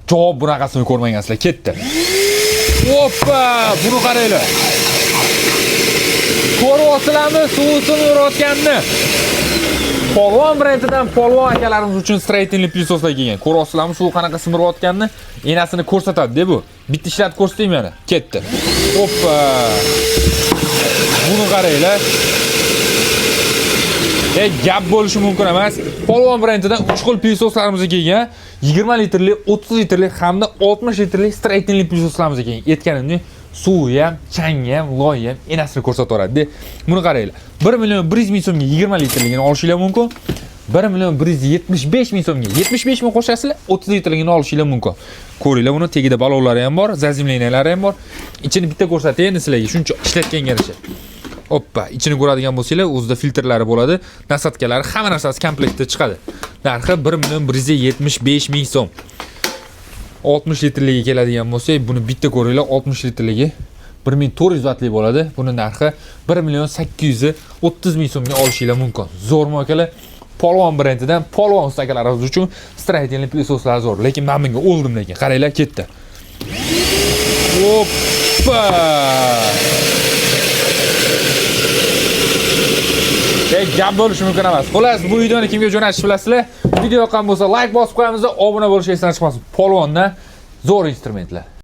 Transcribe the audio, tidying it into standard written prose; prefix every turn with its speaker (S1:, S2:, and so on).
S1: Javob bunaqasini ko'rmagansizlar. Ketdi. Oppa, buni qaranglar. Ko'ryapsizlarmi suv simirayotganini? Polvon brendidan polvon akalarimiz uchun строительный пылесос lar kelgan. Ko'ryapsizlarmi suv qanaqa simirayotganini? Enasini ko'rsatadi-da bu. Bitta ishlatib ko'rsataymi yana? Ketdi. Oppa. Buni qaranglar. Gap bo'lishi mumkin emas. Polvon brendidan 3 xil пылесос larimiz kelgan. 20 litrli, 30 litrli hamda 60 litrli строительный пылесос larimiz kelgan. Aytganimdek, suvi ham, changi ham, loyi ham enasini ko'rsatib yuboradi. Buni qaranglar. 1 million 100 ming so'mga 20 litrligini olishinglar mumkin. 1 million 175 ming so'mga 75 ming qo'shasizlar, 30 litrligini olishinglar mumkin. Ko'ringlar, buni tagida balonlari ham bor, заземления lari ham bor. Ichini bitta ko'rsatay endi sizlarga, shuncha ishlatganga yarasha. Oppa, ichini ko'radigan bo'lsanglar, o'zida filtrlari bo'ladi, насадка lari, hamma narsasi komplektda chiqadi. Narxi 1 million 175 ming so'm. 60 litrligiga keladigan bo'lsak, buni bitta ko'ringlar, 60 litrligi 1400 vatli bo'ladi. Buni narxi 1 million 830 ming so'mga olishinglar mumkin. Zo'rmi, akalar? Polvon brendidan polvon usta akalarimiz uchun строительный пылесос lar zo'r. Lekin men bunga o'ldim lekin. Qaranglar, ketdi. Oppa! Gap bo'lishi mumkin emas. Xullas, bu videoni kimga jo'natish bilasizlar. Video yoqqan bo'lsa, like bosib qo'yamiz, obuna bo'lish esdan chiqmasin. Polvondan zo'r instrumentlar.